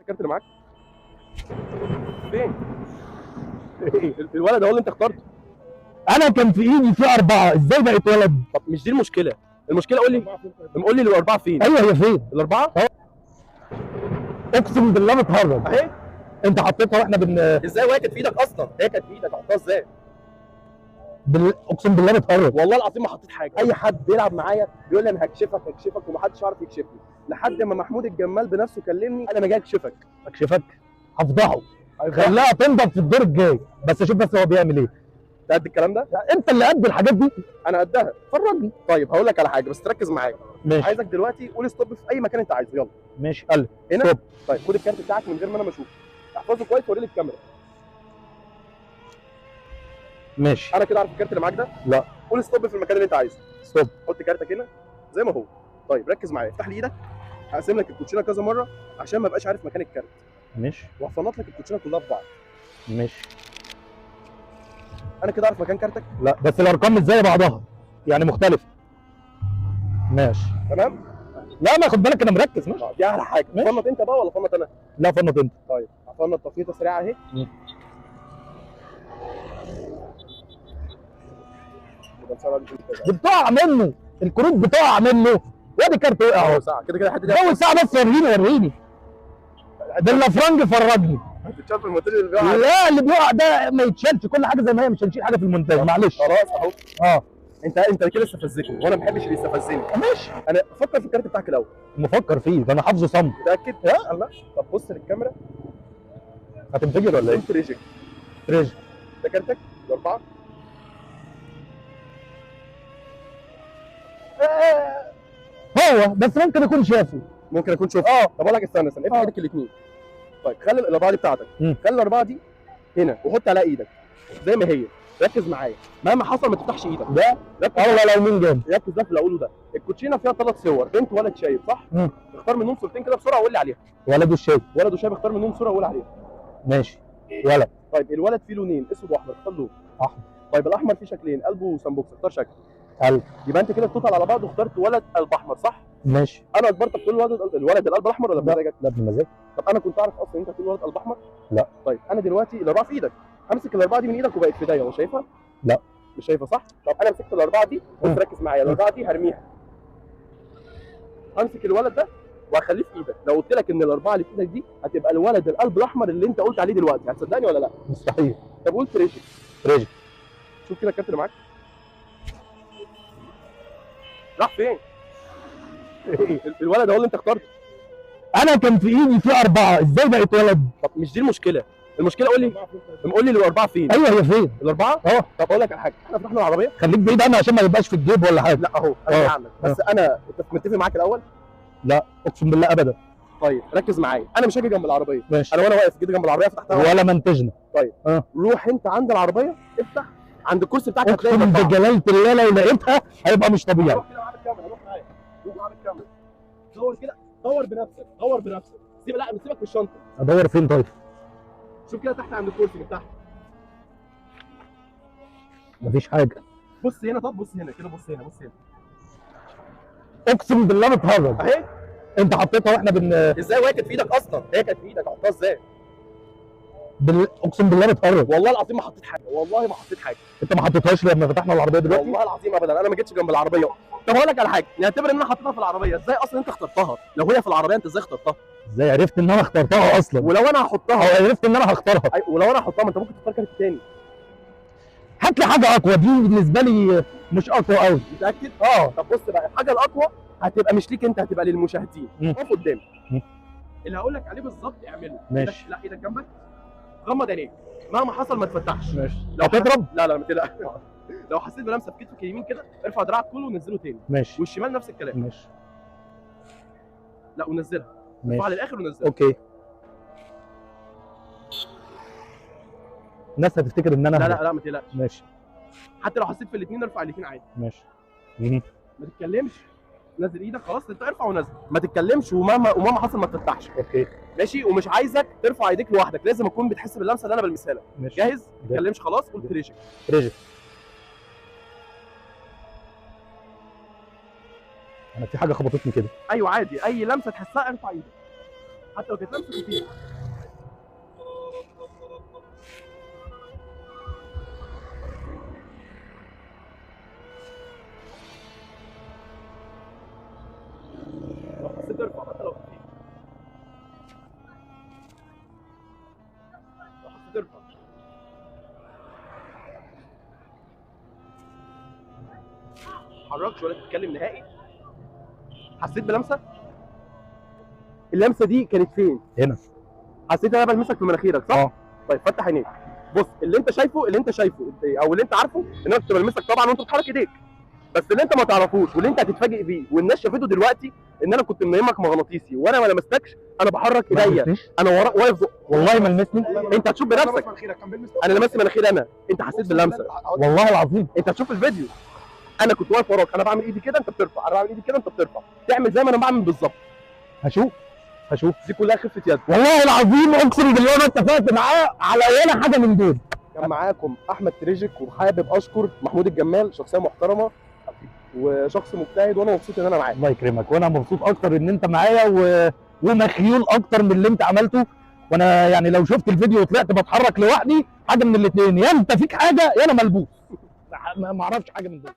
الكارت اللي معاك؟ فين؟ الولد هو اللي انت اخترته. انا كان في ايدي في 4، ازاي بقت ولد؟ طب مش دي المشكلة، المشكلة قول لي، قول لي الاربعة فين؟ ايوه هي فين؟ الاربعة؟ اقسم بالله بتهرج. اهي انت حطيتها واحنا ازاي وهي كانت في ايدك اصلا؟ هي كانت في ايدك، حطها ازاي؟ اقسم بالله بتهرج. والله العظيم ما حطيت حاجة. اي حد بيلعب معايا بيقول لي انا هكشفك هكشفك ومحدش عارف يكشفني، لحد ما محمود الجمال بنفسه كلمني قال انا جاي اكشفك. اكشفك؟ هفضحه، خلاها تنضف في الدور الجاي، بس اشوف بس هو بيعمل ايه. انت قد الكلام ده؟ انت اللي قد الحاجات دي. انا قدها. فرجني. طيب هقول لك على حاجة بس تركز معايا. ماشي. عايزك دلوقتي قول stop في اي مكان انت عايزه، يلا. ماشي. قال هنا stop. طيب خد الكارت بتاعك من غير ما انا ما اشوفه، احفظه كويس ووريني الكاميرا. ماشي. انا كده عارف الكارت اللي معاك ده؟ لا. قول stop في المكان اللي انت عايزه. stop. حط كارتك هنا زي ما هو. طيب ركز معايا، افتح لي ايدك، هقسم لك الكوتشينه كذا مرة عشان ما ابقاش عارف مكان الكارت. ماشي. وهفنط لك الكوتشينه كلها في بعض. ماشي. انا كده عارف مكان كارتك؟ لا بس الارقام مش زي بعضها، يعني مختلفة. ماشي تمام؟ لا ما خد بالك انا مركز. ماشي. دي احلى حاجة. فنط انت بقى ولا فنط انا؟ لا فنط انت. طيب هفنط تفنيطه سريعة اهي. دي بتقع منه، الكروت بتقع منه، وادي كارت وقع اهو. ساعة كده كده الحتة دي اول ساعة بس. وريني وريني ده اللافرنج فرجني. هتتشال في المونتاج اللي بيقع؟ لا اللي بيقع ده ما يتشالش، كل حاجة زي ما هي، مش هنشيل حاجة في المونتاج معلش. خلاص اهو. انت كده استفزتني وانا ما بحبش اللي يستفزني. ماشي. انا فكر في الكارت بتاعك الاول. مفكر فيه ده، انا حافظه صم. متاكد؟ لا. طب بص للكاميرا. هتنفجر ولا ايه؟ tragic. tragic. ده كارتك الاربعة. هو بس ممكن يكون شافه. ممكن اكون شفته. طب اقول لك استنى استنى، افتح ايدك الاثنين. طيب خلي الاربعة دي بتاعتك، خلي الاربعة دي هنا وحط عليها ايدك زي ما هي. ركز معايا، مهما حصل ما تفتحش ايدك. ده والله لو مين جاب. ركز ده في اللي اقوله ده. الكوتشينه فيها 3 صور، بنت ولد شايب، صح؟ اختار منهم صورتين كده بسرعة وقول لي عليها. ولد وشايب. ولد وشايب، اختار منهم صوره وقول عليها. ماشي. ولد. طيب الولد فيه لونين، اسود واحمر، اختار لون. احمر. طيب الاحمر فيه شكلين، قلب وسمبوكس، اختار شكل. قلب. يبقى انت كده ال total على بعض واخترت ولد قلب احمر، صح؟ ماشي. انا اجبرتك تقول الولد القلب الاحمر ولا بمزاجك؟ لا بمزاجي. طب انا كنت اعرف اصلا انت هتقول ولد قلب احمر؟ لا. طيب انا دلوقتي الاربعة في ايدك، همسك الاربعة دي من ايدك وبقت في ايديا، هو شايفها؟ لا. مش شايفها صح؟ طب انا مسكت الاربعة دي، بص ركز معايا، الاربعة دي هرميها. همسك الولد ده وهخليه في ايدك، لو قلت لك ان الاربعة اللي في ايدك دي هتبقى الولد القلب الاحمر اللي انت قلت عليه دلوقتي، هتصدقني ولا لا؟ مستحيل. طب قول tragic. tragic. شوف كده الكارت اللي معاك. راح فين؟ الولد هو اللي انت اخترته. انا كان في ايدي في 4، ازاي بقت ولد؟ طب مش دي المشكلة، المشكلة قول لي، قول لي الاربعة فين؟ ايوه هي فين؟ الاربعة؟ طب اقول لك على حاجة، احنا فتحنا العربية. خليك بعيد عنها عشان ما يبقاش في الجيب ولا حاجة. لا اهو انا عنك، بس انا متفق معاك الاول؟ لا اقسم بالله ابدا. طيب ركز معايا، انا مش هاجي جنب العربية. ماشي. انا وانا واقف جيت جنب العربية فتحتها ولا منتجنا. طيب روح انت عند العربية، افتح عند الكرسي بتاعك هتلاقي اقسم بجلاله الله لو لقيتها هيبقى مش طبيعي. روح كده معاك الكاميرا، روح معايا، روح معاك الكاميرا، دور كده، دور بنفسك، دور بنفسك. سيب، لا سيبك من الشنطة. ادور فين طيب؟ شوف كده تحت عند الكرسي من تحت. مفيش حاجة. بص هنا، طب بص هنا كده، بص هنا، بص هنا. اقسم بالله بتهرج. اهي انت حطيتها واحنا ازاي وهي كانت في ايدك اصلا؟ هي كانت في ايدك، حطها ازاي؟ اقسم بالله بتهرج. والله العظيم ما حطيت حاجة، والله ما حطيت حاجة. انت ما حطيتهاش لما فتحنا العربية دلوقتي؟ والله العظيم ابدا، انا ما جيتش جنب العربية. طب اقول لك على حاجة، نعتبر ان انا حطيتها في العربية، ازاي اصلا انت اخترتها؟ لو هي في العربية انت ازاي اخترتها؟ ازاي عرفت ان انا اخترتها اصلا؟ ولو انا هحطها، او عرفت ان انا هختارها. ولو انا هحطها، ما انت ممكن تختار كارت تاني. هات لي حاجة اقوى، دي بالنسبة لي مش اقوى قوي. متاكد؟ طب بص بقى، الحاجة الاقوى هتبقى مش ليك انت، هتبقى للمشاهدين. اقف قدامي. اللي هقول لك عليه بالظبط اعمله. ماشي. لا ايدك جنبك، غمض عينيك، مهما حصل ما تفتحش. ماشي. لو هتضرب؟ لا لا ما تقلقش. لو حسيت بلمسه في كتفك اليمين كده، ارفع دراعك كله ونزله تاني. ماشي. والشمال نفس الكلام. ماشي. لا ونزلها. ماشي. ارفعها للاخر ونزلها. okay. الناس هتفتكر ان انا لا لا لا ما تقلقش. ماشي. حتى لو حسيت في الاثنين ارفع الاثنين عادي. ماشي. ما تتكلمش، نزل ايدك خلاص، انت ارفع ونزل، ما تتكلمش، ومهما حصل ما تفتحش. okay. ماشي. ومش عايزك ترفع ايديك لوحدك، لازم اكون بتحس باللمسه اللي انا بلمسها لك. ماشي. جاهز؟ ما تتكلمش خلاص، قول tragic. tragic. انا في حاجة خبطتني كده. ايوه عادي، اي لمسه تحسها ارفع ايدك. حتى لو كانت لمسه خفيفة. لو حسيت ارفع حتى لو خفيف. لو حسيت ارفع. ما تتحركش ولا تتكلم نهائي. حسيت بلمسه؟ اللمسة دي كانت فين؟ هنا. حسيت ان انا بلمسك في مناخيرك صح؟ اه. طيب فتح عينيك. بص اللي انت شايفه، اللي انت شايفه او اللي انت عارفه ان انا كنت بلمسك طبعا وانت بتحرك ايديك، بس اللي انت ما تعرفوش واللي انت هتتفاجئ بيه والناس شافته دلوقتي ان انا كنت منيمك مغناطيسي وانا ما لمستكش، انا بحرك ايديا، انا ورا واقف. والله ما لمسني. انت هتشوف بنفسك. انا لمست مناخيري انا، انت حسيت باللمسه. والله العظيم انت هتشوف الفيديو. انا كنت واقف وراك، انا بعمل ايدي كده انت بترفع، انا بعمل ايدي كده انت بترفع، تعمل زي ما انا بعمل بالظبط. هشوف هشوف. دي كلها خفه يد. والله العظيم اقسم بالله ما اتفقت معاه على ولا حاجة من دول. كان معاكم احمد تريجك، وحابب اشكر محمود الجمال، شخصية محترمه وشخص مجتهد، وانا مبسوط ان انا معاك. الله يكرمك، وانا مبسوط اكتر ان انت معايا ومخيول اكتر من اللي انت عملته. وانا يعني لو شفت الفيديو وطلعت بتحرك لوحدي، حاجة من الاثنين، يا انت فيك حاجة يا انا ملبوس. ما اعرفش حاجة من دول.